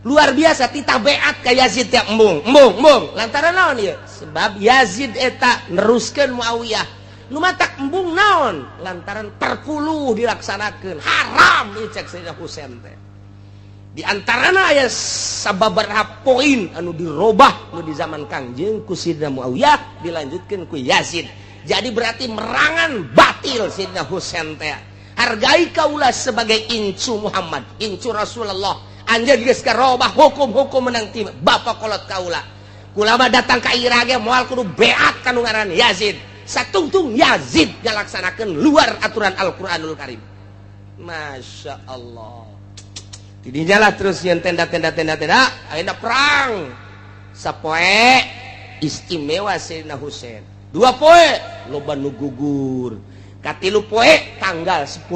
Luar biasa titah beat ka Yazid teh embung, embung, embung. Lantaran naon ieu? Sebab Yazid eta neruskeun Muawiyah. Nu matak embung naon? Lantaran perpuluh dilaksanakeun. Haram ieu cek Sayyidina Husain teh. Di antarana aya sababaraha poin anu dirobah nu di zaman Kangjeng ku Sayyidina Muawiyah dilanjutkeun ku Yazid. Jadi berarti merangan batil Sayyidina Husain teh. Hargai kaula sebagai incu Muhammad, incu Rasulullah. Anjeun geus karobah hukum-hukum menang ti bapak kolot kaula. Kulama datang ka Irak ge moal kudu beat ka nu ngaran Yazid. Satungtung Yazid ngalaksanakeun luar aturan Al-Qur'anul Karim. Masya Allah. Tidinya lah terus yang tenda-tenda tenda-tenda ayeuna perang. Sapoe istimewa Sayyidina Husain. Dua poe loba nu gugur. Katilu poe tanggal 10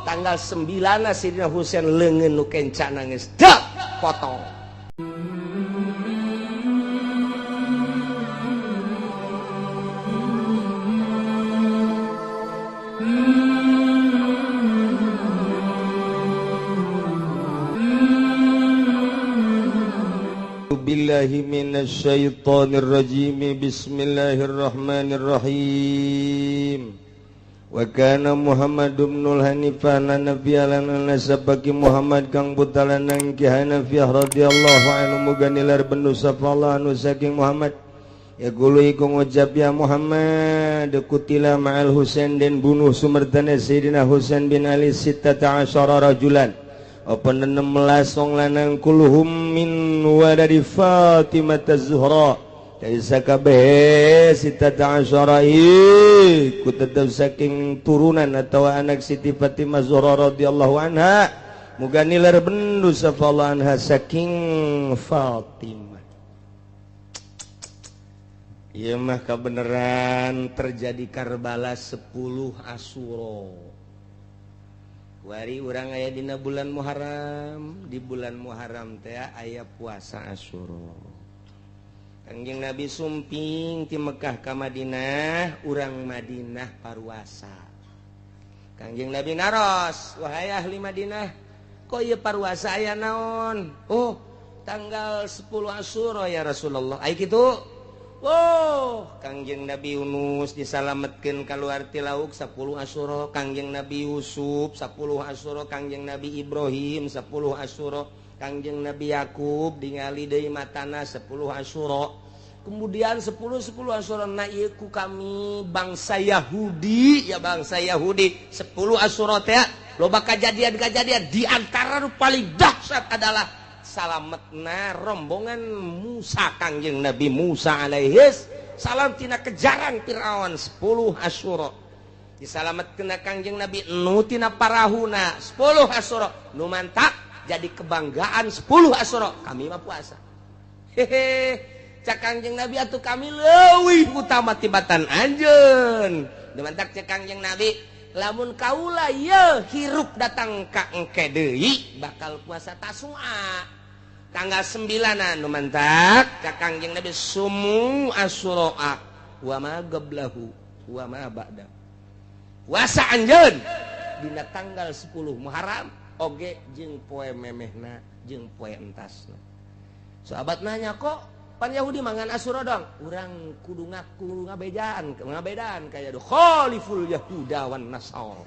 tanggal 9 Sayyidina Husain leungeun nu kenca nangis dak potong. Billahi minasyaitonir rajim. Bismillahirrahmanirrahim. Wa kana Muhammad ibnul Hanifah Nabi lan nasabaki Muhammad kang putalanang Ki Hanafiyah radhiyallahu anhu muga nilar bendu sapa anu saking Muhammad. Ya gulu iku ngucap ya Muhammad kutila ma'al Husain den bunuh sumertana Sayyidina Husain bin Ali 16 rajulan. Apa 16 wong lanang kulluhum min waladi Fatimah Az-Zuhra. Dari sakabeh 16 iku tetep saking turunan atau anak Siti Fatimah Zuhra radhiyallahu anha. Muga nilar bendu sapa Allah anha saking Fatimah. Ieu mah kabeneran terjadi Karbala 10 Asyura. Wari urang aya dina bulan Muharram, di bulan Muharram teh aya puasa Asyura. Kangjeng Nabi sumping ti Mekah ka Madinah, urang Madinah paruasa. Kangjeng Nabi naros, wahai ahli Madinah, kok ieu paruasa aya naon? Oh, tanggal 10 Asyura ya Rasulullah. Ai kitu? Oh, Kangjeng Nabi Yunus disalametkeun kaluar ti lauk 10 Asyura, Kangjeng Nabi Yusuf 10 Asyura, Kangjeng Nabi Ibrahim 10 Asyura, Kangjeng Nabi Yakub ningali deui matana 10 Asyura. Kemudian 10 Asyura na ieu ku kami bangsa Yahudi, ya bangsa Yahudi 10 Asyura teh loba kajadian-kajadian di antara nu paling dahsyat adalah salametna rombongan Musa Kangjeng Nabi Musa alaihis salam tina kejaran Firaun 10 Asyura. Disalametkeun Kangjeng Nabi Nuh tina parahuna 10 Asyura. Nu mantak jadi kebanggaan 10 Asyura kami mah puasa. Hehe, cak Kangjeng Nabi atuh kami leuwih utama tibatan anjeun. Nu mantak cak Kangjeng Nabi lamun kaula ye hirup datang ka engke deui bakal puasa Tasua tanggal 9 nu mantak ka Kangjeng Nabi sumu Asyura wa ma qablahu wa ma ba'da. Puasa anjeun dina tanggal 10 Muharram oge jeung poe memehna jeung poe entasna. Sahabat nanya kok pan Yahudi mangan Asyura dong, urang kudu ngaku ngabejaan ngabedaan kaya do khaliful Yahuda wan Nasara.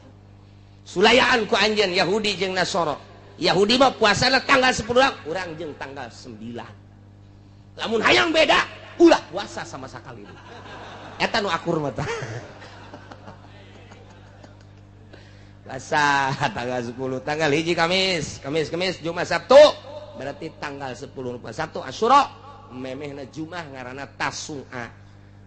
Sulayaan ku anjeun Yahudi jeung Nasara. Yahudi mah puasana tanggal 10, urang jeung tanggal 9. Lamun hayang beda, ulah puasa sama sakali. Eta nu akur mah tah. Puasa tanggal 10, tanggal 1 Kamis, Kamis, Kamis, Jumat, Sabtu. Berarti tanggal 10 Sabtu Asyura. Memehna Jumat ngaranna Tasua.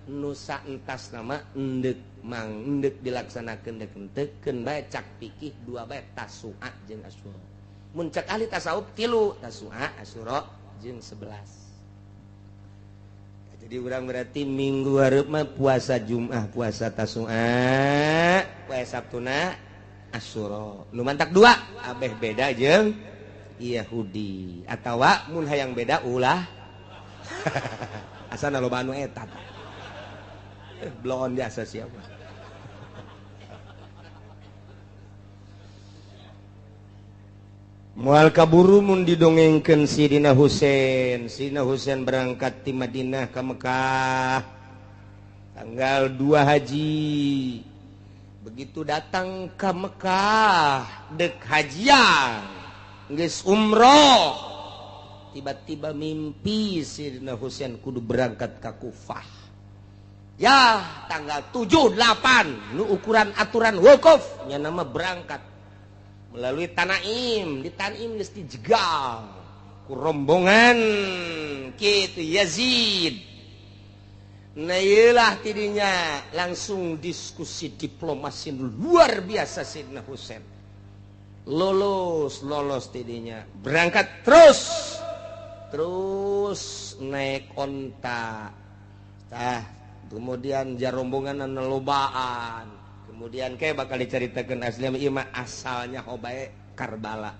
Nusa entas nama endek mang endek dilaksanakeun dek entekeun bae cak pikih dua bae Tasua jeung Asyura. Mun cak ahli tasawuf tilu Tasua, Asyura jeung 11. Jadi urang berarti minggu hareup mah puasa Jumat, puasa Tasua, puasa Sabtuna Asyura. Nu mantak dua abeh beda jeung Yahudi atawa mun hayang beda ulah asana loba anu eta bloon jasa siapa. Moal kaburu mun didongengkeun Sidina Husain. Sidina Husain berangkat ti Madinah ka Mekah tanggal 2 Haji. Begitu datang ke Mekah dek hajian geus umroh, tiba-tiba mimpi Sidina Husain kudu berangkat ke Kufah. Ya, tanggal 7 8 nu ukuran aturan wukuf nya nama berangkat melalui Tanaim. Di Tanaim geus dijegal ku rombongan kitu Yazid. Nah, iyalah tidinya langsung diskusi diplomasi luar biasa. Sidina Husain lolos lolos tidinya, berangkat terus terus naik onta. Tah, kemudian jarombongan lobaan, kemudian kayak bakal diceritakan asli ieu mah asalnya hobae Karbala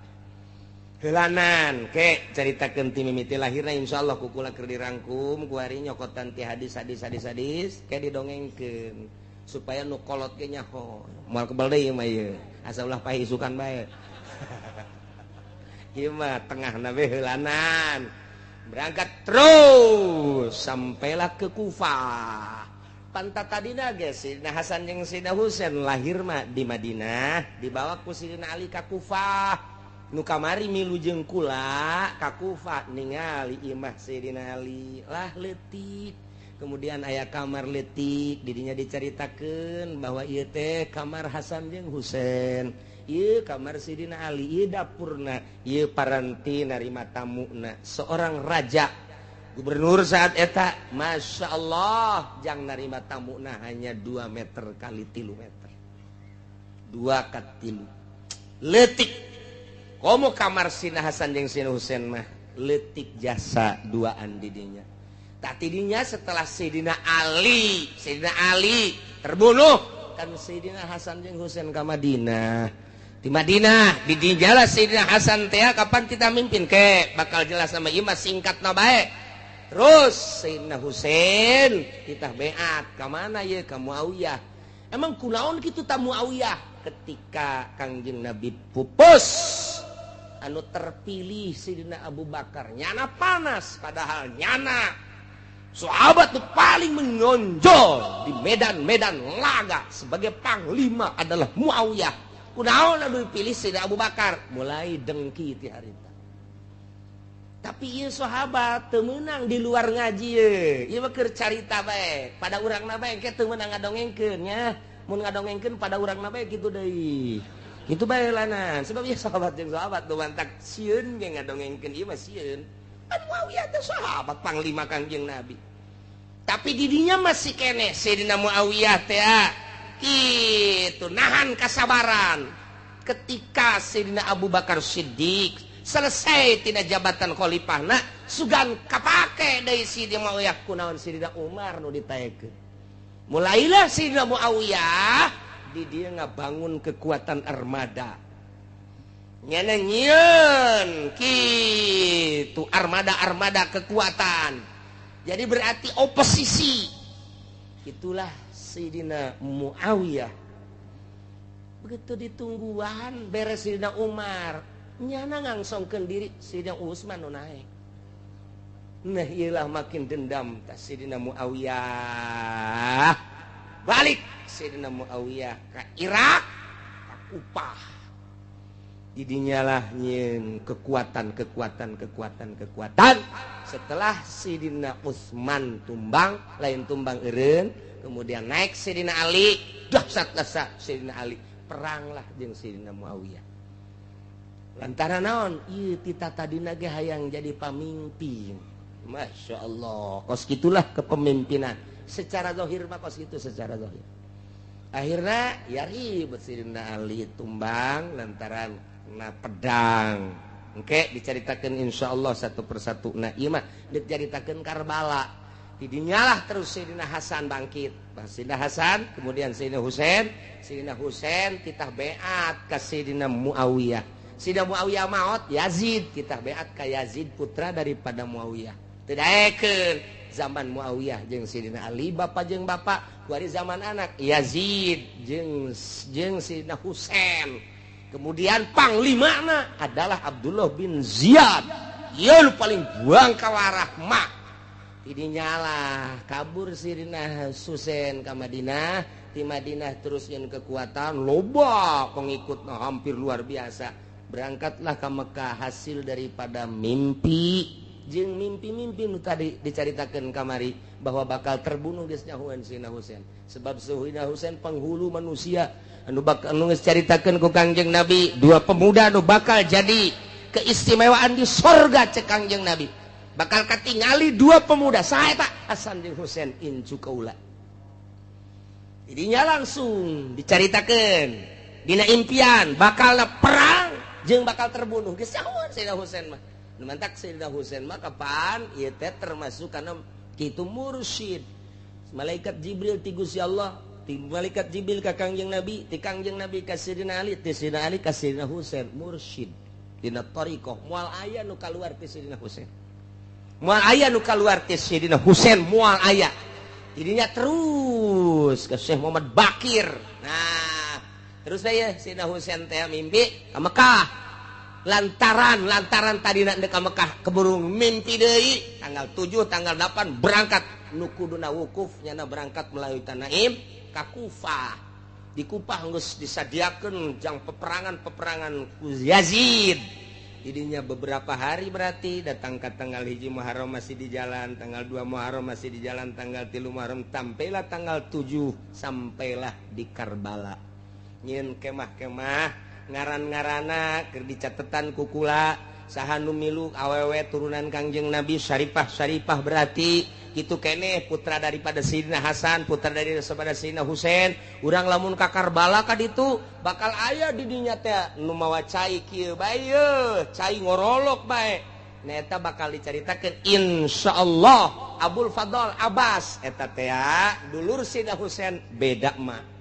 heulanan ke ceritakeun ti mimiti lahirna. Insyaallah ku kula keur dirangkum kuari nyokotan ti hadis hadis hadis hadis ke didongengkeun supaya nu kolot ge nyaho. Moal kebal deui mah ieu, asa ulah paeh isukan bae. Ieu mah tengahna we heulanan. Berangkat terus sampailah ke Kufah. Pantat tadina ge Sidina Hasan jeung Sidina Husain lahir mah di Madinah, dibawa ku Sidina Ali ka Kufah. Nu kamari milu jeung kula ka Kufah ningali imah Sidina Ali lah leutik. Kemudian aya kamar leutik, didinya dicaritakeun bahwa ieu teh kamar Hasan jeung Husain, ieu kamar Sidina Ali, ieu dapurna, ieu paranti narima tamuna. Seorang raja gubernur saat eta, Masya Allah, jang narima tamuna hanya 2 meter kali 3 meter, 2 ka 3, leutik. Komo kamar Sina Hasan jeung Sina Husain mah leutik, jasa duaan didinya. Tak tidinya setelah Sidina Ali terbunuh kan, Sidina Hasan jeung Husain ka Madinah. Di Madinah di dinya Sidina Hasan teh kapan kita mimpin ke bakal jelas sama ieu mah, singkatna bae. Terus Sayyidina Husain kita beat ka mana ye? Ka Muawiyah. Emang kunaon kitu ta Muawiyah? Ketika Kangjeng Nabi pupus, anu terpilih Sayyidina Abu Bakar, nyana panas, padahal nyana sahabat tuh paling menonjol di medan-medan laga sebagai panglima adalah Muawiyah. Kunaon anu dipilih Sayyidina Abu Bakar? Mulai dengki ti harita. Tapi ieu sahabat teu meunang di luar ngaji ye. Ieu mah keur carita bae. Pada urangna bae engke teu meunang ngadongengkeun nya. Mun ngadongengkeun pada urangna bae kitu deui. Kitu bae lanan. Sebab ieu sahabat jeung sahabat nu mantak sieun ge ngadongengkeun ieu mah sieun. Kan Muawiyah teh sahabat panglima Kangjeng Nabi. Tapi didinya masih keneh Sayyidina Muawiyah teh kitu nahan kasabaran. Ketika Sayyidina Abu Bakar Siddiq selesai tina jabatan khalifahna, sugan kapake deui Sayyidina Muawiyah, kunaon Sayyidina Umar nu ditaekeun? Mulailah Sayyidina Muawiyah di dia ngabangun kekuatan armada. Nyana nyieun kitu armada-armada kekuatan. Jadi berarti oposisi. Itulah Sayyidina Muawiyah. Begitu ditungguan beres Sayyidina Umar, nyana ngangsongkeun diri, Sayyidina Utsman nu naek. Nah, iyalah makin dendam tas Sayyidina Muawiyah. Balik Sayyidina Muawiyah ke Irak, ke Kufah. Didinya lah nyieun kekuatan kekuatan kekuatan kekuatan. Setelah Sayyidina Utsman tumbang, lain tumbang eureun, kemudian naik Sayyidina Ali, dahsyat dahsyat Sayyidina Ali, peranglah jeung Sayyidina Muawiyah. Lantaran naon? Ieu tita tadina ge hayang jadi pamimpin. Masya Allah, kos gitulah kepemimpinan. Secara zahir mah kos gitu secara zahir. Akhirnya ya ribut, Sayyidina Ali tumbang lantaran na pedang. Engke diceritakan insya Allah satu persatu. Nah, iya mah diceritakan Karbala. Didinyalah terus Sayyidina Hasan bangkit. Sayyidina Hasan, kemudian Sayyidina Husain, Sayyidina Husain titah beat ke Sayyidina Muawiyah. Sayyidina Muawiyah maot, Yazid kita beat ke Yazid putra daripada Muawiyah. Tidak zaman Muawiyah jeung Sayyidina Ali bapak jeung bapak, kuari zaman anak Yazid jeung jeung Sayyidina Husain. Kemudian panglimana adalah Abdullah bin Ziyad. Ieu nu paling buang kawarah mak. Tidinya lah kabur Sayyidina Husain ka Madinah, di Madinah terus yang kekuatan loba pengikut hampir luar biasa. Berangkatlah ke Mekah hasil daripada mimpi jeung mimpi-mimpi nu tadi dicaritakeun kamari bahwa bakal terbunuh geus nyahoan Sayyidina Husain. Sebab Sayyidina Husain penghulu manusia anu bakal anu geus caritakeun ku Kangjeng Nabi, dua pemuda anu bakal jadi keistimewaan di sorga cek Kangjeng Nabi. Bakal katingali dua pemuda saha eta Hasan jeung Husain incu kaula. Jadinya langsung dicaritakeun dina impian bakal perang jeung bakal terbunuh geus nyahoan Sayyidina Husain mah. Nu mantak Sayyidina Husain mah kapan ieu teh termasuk kana kitu mursyid. Malaikat Jibril ti Gusti Allah, ti malaikat Jibril ka Kangjeng Nabi, ti Kangjeng Nabi ka Sayyidina Ali, ti Sayyidina Ali ka Sayyidina Husain mursyid. Dina thariqah moal aya nu kaluar ti Sayyidina Husain. Moal aya nu kaluar ti Sayyidina Husain, moal aya. Jadinya terus ke Syekh Muhammad Bakir. Nah, terus saya Sayyidina Husain teh mimpi ka Mekah. Lantaran tadi nak ka Mekah keburu mimpi deui tanggal 7 tanggal 8 berangkat nu kuduna wukuf nyana berangkat melalui Tanaim ka Kufah. Di Kufah geus disadiakeun jang peperangan-peperangan ku Yazid. Jadinya beberapa hari berarti datang ke tanggal 1 Muharram masih di jalan, tanggal 2 Muharram masih di jalan, tanggal 3 Muharram sampailah tanggal 7 sampailah di Karbala. Nyin kemah-kemah ngaran-ngarana keur dicatetan kukula saha nu milu awewe turunan Kangjeng Nabi Syarifah berarti kitu keneh putra daripada Sayyidina Hasan, putra daripada Sayyidina Husain. Urang lamun ka Karbala ka ditu bakal aya di dinya teh nu mawa cai kieu bae yeuh, cai ngorolok bae. Nah eta bakal dicaritakeun insyaallah Abul Fadl Abbas eta teh dulur Sayyidina Husain beda mah.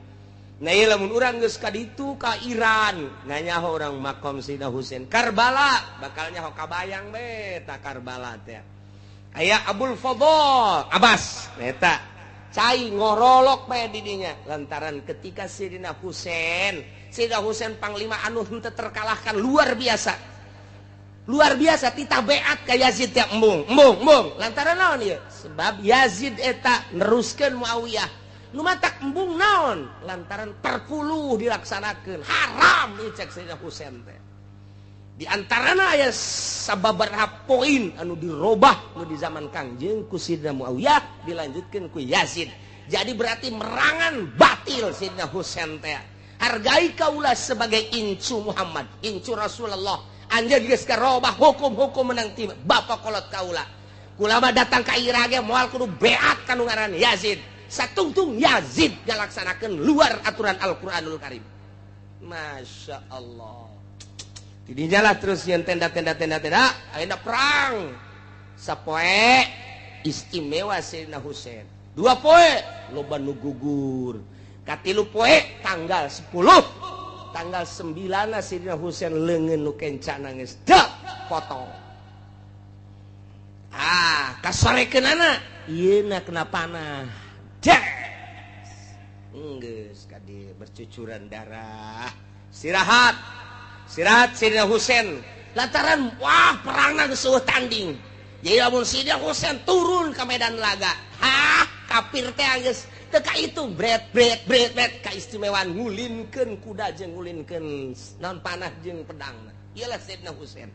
Nah ieu lamun urang geus ka ditu ka Iran nganyaho urang makom Sayyidina Husain Karbala bakal nyaho kabayang be ta Karbala teh. Aya Abul Fadl Abbas eta cai ngorolok bae di dinya lantaran ketika Sayyidina Husain panglima anu henteu terkalahkan luar biasa. Luar biasa tita beat ka Yazid teh embung lantaran naon ieu? Sebab Yazid eta neruskeun Muawiyah. Nu matak embung naon lantaran perpuluh dilaksanakeun haram ieu cek Sayyidina Husain teh. Di antarana aya sababaraha poin anu dirobah nu di zaman Kangjeng ku Sayyidina Muawiyah dilanjutkeun ku Yazid. Jadi berarti merangan batil Sayyidina Husain teh. Hargai kaula sebagai incu Muhammad, incu Rasulullah. Anjeun geus karobah hukum-hukum menang ti bapa kolot kaula. Kulama datang ka Irak ge moal kudu beat ka nu ngaran Yazid. Satungtung Yazid ngalaksanakeun luar aturan Al-Qur'anul Karim. Masya Allah. Tidinya lah terus yang tenda ayeuna perang. Sapoe istimewa Sayyidina Husain. 2 poe loba nu gugur. Katilu poe tanggal 10. Tanggal 9 Sayyidina Husain leungeun nu kencana geus dek potong. Ah, kasorekeunana ieuna kena panah. Geus kadi bercucuran darah. Istirahat. Istirahat Sayyidina Husain. Lantaran wah perangna geus eueuh tanding. Jadi lamun Sayyidina Husain turun ke medan laga, hah kafir teh geus teu ka itu bret bret bret bret kaistimewaan ngulinkeun kuda jeung ngulinkeun naon panah jeung pedangna. Iyalah Sayyidina Husain.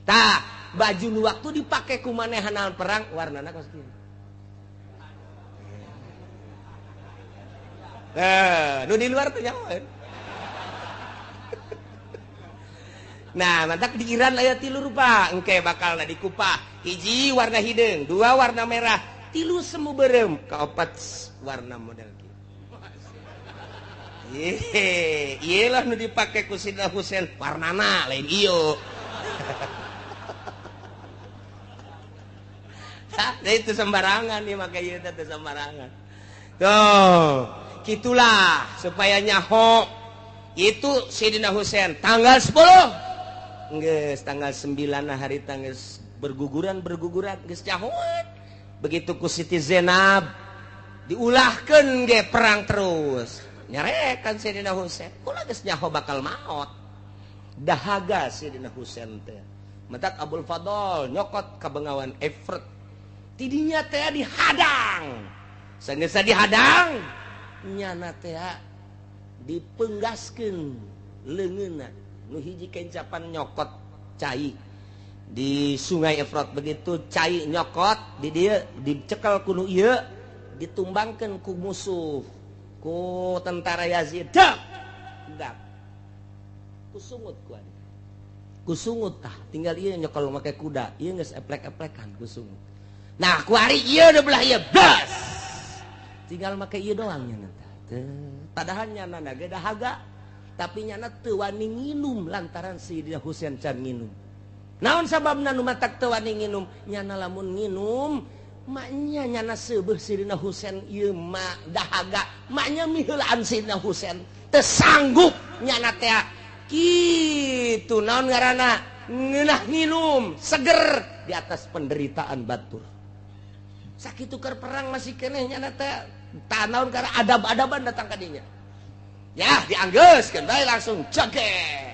Tah, baju nu waktu dipake ku manehanna perang warnana kos kieu. Nah, nu di luar tuh nyawa. Nah, mantak di Iran aya 3 rupa. Engke bakal di Kupah. Hiji warna hideung, 2 warna merah, 3 semu berem, kaopat warna model kieu. Ye, ieu lah nu dipake ku Sayyidina Husain, warnana lain ieu. Nah, itu sembarangan nih make ieu teh sembarangan. Tuh, gitulah supaya nyaho itu Sayyidina Husain tanggal 10 geus tanggal 9 hari tanggal berguguran geus nyahoan. Begitu ku Siti Zainab diulahkeun ge perang terus nyarekan Sayyidina Husain kula geus nyaho bakal maot. Dahaga Sayyidina Husain teh. Matak Abul Fadl nyokot ka Bengawan Efrat. Tidinya teh dihadang. Sanggeus dihadang, nyana teh dipenggaskeun leungeunna. Nu hiji kencapan nyokot cai di Sungai Efrat, begitu cai nyokot di dieu dicekel ku nu ieu, ditumbangkeun ku musuh, ku tentara Yazid. Dak. Dak. Kusungut ku adi. Kusungut tah, tinggal ieu nyekel make kuda, ieu geus eplek-eplekan kusungut. Nah, ku ari ieu udah belah ieu, bas. Tinggal make ieu doang nya tah. Padahal nyana ge dahaga, tapi nyana teu wani nginum lantaran Sayyidina Husain can nginum. Naon sababna nu matak teu wani nginum? Nyana lamun nginum, maknya nyana seubeuh Sayyidina Husain ieu mah dahaga, maknya miheulaan Sayyidina Husain. Teu sanggup nyana teh. Kitu naon ngaranna? Ngeunah nginum, seger di atas penderitaan batur. Sakitu keur perang masih keneh nyana teh tanaon karena adab-adaban datang ka dinya. Ya, dianggeuskeun bae langsung ceger.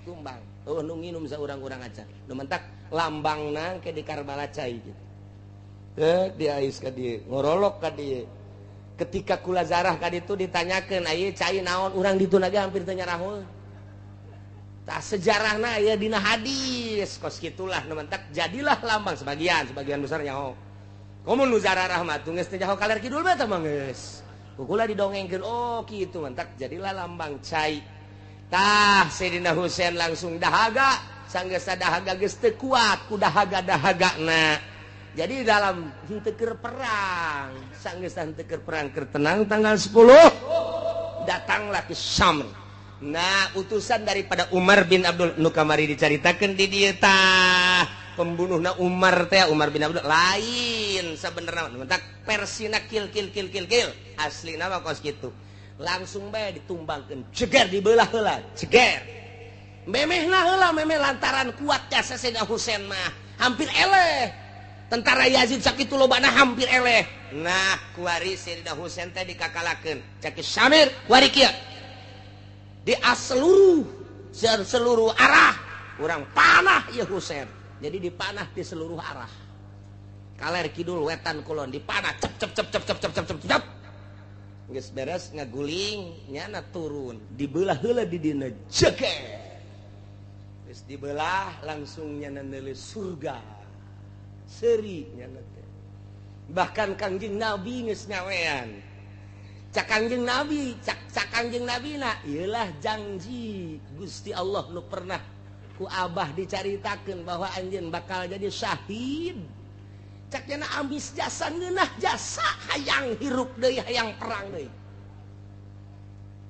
Tumbang. Oh, nu nginum saurang-urang acan. Nu mentak lambangna ke di Karbala cai gitu. Diais ka dieu, ngorolok ka dieu. Ketika kula zarah ka ditu ditanyakeun, "Ieu cai naon?" Urang ditu ge hampir teu nyaraho. Tah sejarahna aya dina hadis, kos kitulah nu mentak jadilah lambang sebagian, sebagian besar nyaho. Komo nu zarah mah geus teu nyaho kaler kidul mah teh mah geus. Kukula didongengkeun, oh kitu mentak jadilah lambang cai. Tah Sayyidina Husain langsung dahaga, sanggeus dahaga geus teu kuat ku dahaga-dahagana. Jadi dalam henteu keur perang, sanggeus henteu keur perang keur tenang tanggal 10 datanglah ke Syam. Nah, utusan daripada Umar bin Abdul nu kamari dicaritakeun di dieu tah, pembunuhna Umar teh Umar bin Abdul lain sabenerna mentak persina kil kil kil kil kil aslina mah kos kitu. Langsung bae ditumbangkeun, ceger dibelah heula, ceger. Memehna heula memeh lantaran kuat jasa Sayyidina Husain mah hampir eleh. Tentara Yazid sakitu lobana hampir eleh. Nah, kuari Sayyidina Husain teh dikakalakeun. Cek Syamir kuari kieu. Di seluruh arah urang panah ya Husain. Jadi dipanah di seluruh arah. Kaler kidul wetan kulon dipanah cep cep cep cep cep cep cep cep cep. Geus beres ngaguling nyana turun dibelah heula di dina jeger. Geus dibelah langsung nyana neuleus surga. Seuri nyana teh. Bahkan Kangjeng Nabi geus nyawean. Cak Kangjeng Nabi, cak Kangjeng Nabi na ieulah janji Gusti Allah nu pernah ku abah dicaritakeun bahwa anjeun bakal jadi syahid. Cak nyana ambis jasa ngeunah jasa hayang hirup deui hayang perang deui.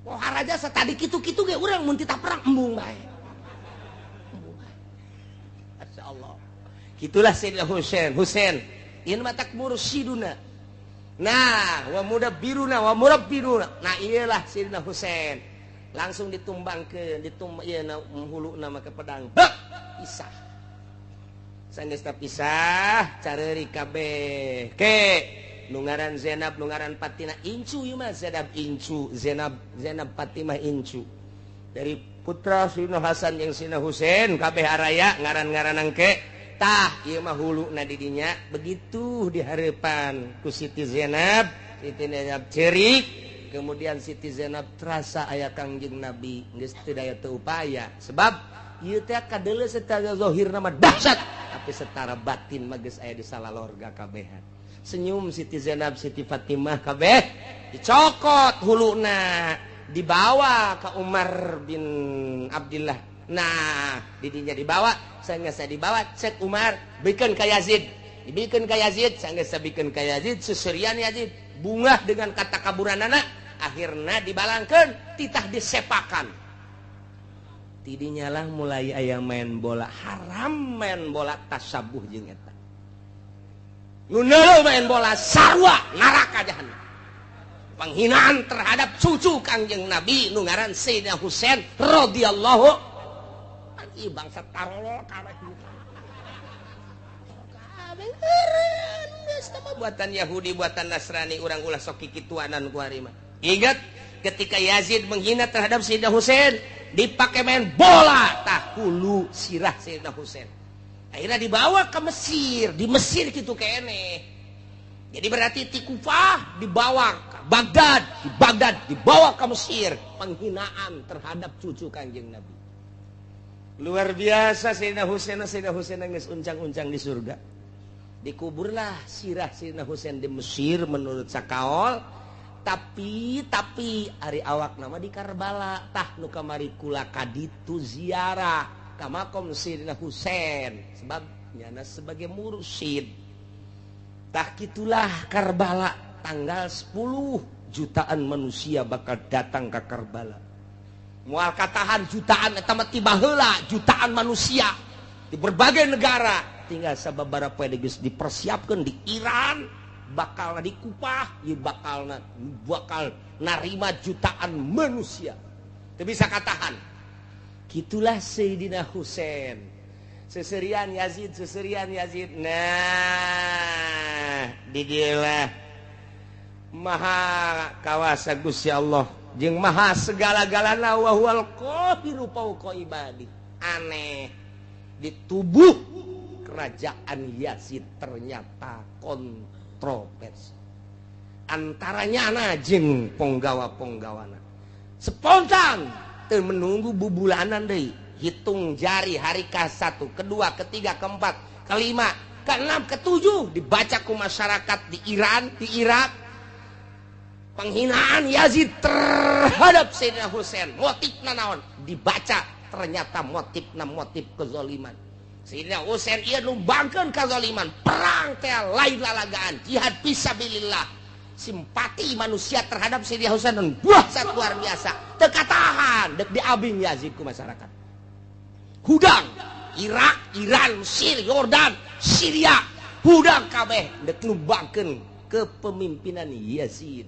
Pohara jasa tadi kitu-kitu ge urang mun titah perang embung bae. Embung bae. Masyaallah. Kitulah Sayyidina Husain. Husain ieu matak mursyiduna. Nah, wa mudabbiruna wa murabbiruna. Nah, iyalah Sayyidina Husain. Langsung ditumbangkeun, ditumbang ieu na huluna make pedang. Bek, pisah. Sanggeus pisah, careuri kabeh. Ke nu ngaran Zainab, nu ngaran Fatimah incu ieu mah Zainab incu, Zainab Fatimah incu. Dari putra Sayyidina Hasan jeung Sayyidina Husain kabeh araya ngaran-ngaran engke. Tah ieu mah huluna di dinya begitu dihareupan ku Siti Zainab, Siti Zainab cerik, kemudian Siti Zainab terasa aya Kangjeng Nabi geus teu daya teu upaya sebab ieu teh kadeuleu secara zahirna mah dahsyat tapi secara batin mah geus aya di salalorga kabehan. Senyum Siti Zainab, Siti Fatimah kabeh dicokot huluna dibawa ke Umar bin Abdillah. Nah, didinya dibawa, sanggeus dibawa cek Umar, bikeun ka Yazid. Dibikeun ka Yazid, sanggeus bikeun ka Yazid, seserian Yazid bungah dengan kata kaburanana, akhirna dibalangkeun, titah disepakan. Tidinya lah mulai aya main bola, haram main bola tasabuh jeung eta. Nu main bola sarua neraka jahanam. Penghinaan terhadap cucu Kangjeng Nabi nu ngaran Sayyidina Husain radhiyallahu. Ih bangsa tarolol kabeh. Kabeh eureun geus mah buatan Yahudi, buatan Nasrani, urang ulah sok kikituanan ku ari mah. Ingat ketika Yazid menghina terhadap Sayyidina Husain, dipakai main bola tah hulu sirah Sayyidina Husain. Akhirnya dibawa ke Mesir, di Mesir gitu kene. Jadi berarti ti Kufah dibawa ke Baghdad, di Baghdad dibawa ke Mesir, penghinaan terhadap cucu Kanjeng Nabi. Luar biasa Sayyidina Husain, Sayyidina Husain geus uncang-uncang di surga. Dikuburlah sirah Sayyidina Husain di Mesir menurut sakaol, tapi ari awak nama di Karbala tah nu kamari kula kaditu ziarah ka makom Sayyidina Husain sebab nyana sebagai mursyid. Tah kitulah Karbala tanggal 10 jutaan manusia bakal datang ke Karbala. Moal katahan jutaan eta mah tiba heula jutaan manusia di berbagai negara tinggal sababaraha poe geus dipersiapkeun di Iran bakal di Kupah ieu bakal narima jutaan manusia. Teu bisa katahan. Kitulah Sayyidina Husain. Seserian Yazid, seserian Yazid. Nah, di dieulah maha kawasa Gusti Allah jeung maha segala-galana wa huwal qahiru fauqa ibadi. Aneh, di tubuh kerajaan Yazid ternyata kontroversi antaranya ana jeung ponggawa-ponggawana. Spontan teu menunggu bubulanan deui. Hitung jari hari ke-1, kedua, ketiga, keempat, kelima, keenam, ketujuh dibaca ku masyarakat di Iran, di Irak. Penghinaan Yazid terhadap Sayyidina Husain, motifna naon? Dibaca ternyata motifna motif kezaliman. Sayyidina Husain ieu numbangkeun kezaliman, perang teh lain lalagaan, jihad fisabilillah. Simpati manusia terhadap Sayyidina Husain dahsyat luar biasa. Teu katahan dek diabing Yazid ku masyarakat. Hudang Irak, Iran, Mesir, Yordan, Syria, hudang kabeh dek numbangkeun kepemimpinan Yazid.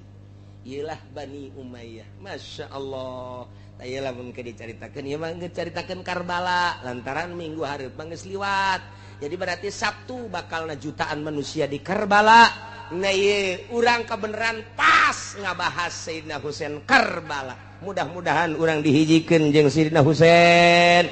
Iyalah Bani Umayyah. Masya Allah. Tah ieu lamun ke dicaritakeun ieu mah geus caritakeun Karbala lantaran minggu hareup mah geus liwat. Jadi berarti Sabtu bakalna jutaan manusia di Karbala. Nah ieu urang kebenaran pas ngabahas Sayyidina Husain Karbala. Mudah-mudahan urang dihijikeun jeung Sayyidina Husain,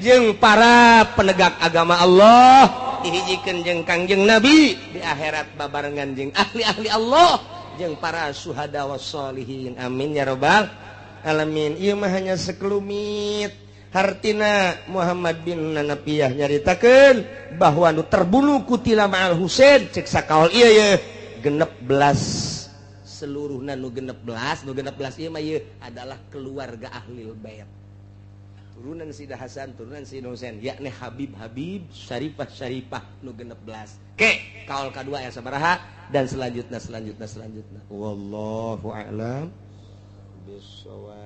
jeung para penegak agama Allah, dihijikeun jeung Kangjeng Nabi di akhirat babarengan jeung ahli-ahli Allah, jeung para syuhada wassolihin. Amin ya robbal alamin. Ieu mah hanya sekelumit hartina Muhammad bin Nanapiyah nyaritakeun bahwa nu terbunuh kutila ma'al Husain cek sakaol ieu ye 16 seluruhna nu 16 nu 16 ieu mah ieu adalah keluarga ahli bait, turunan Sida Hasan, turunan Sida Husain, yakni Habib Habib, Syarifah Syarifah nu 16. Ke kaul kedua ya sabaraha dan selanjutnya selanjutnya selanjutnya. Wallahu a'lam bissawab.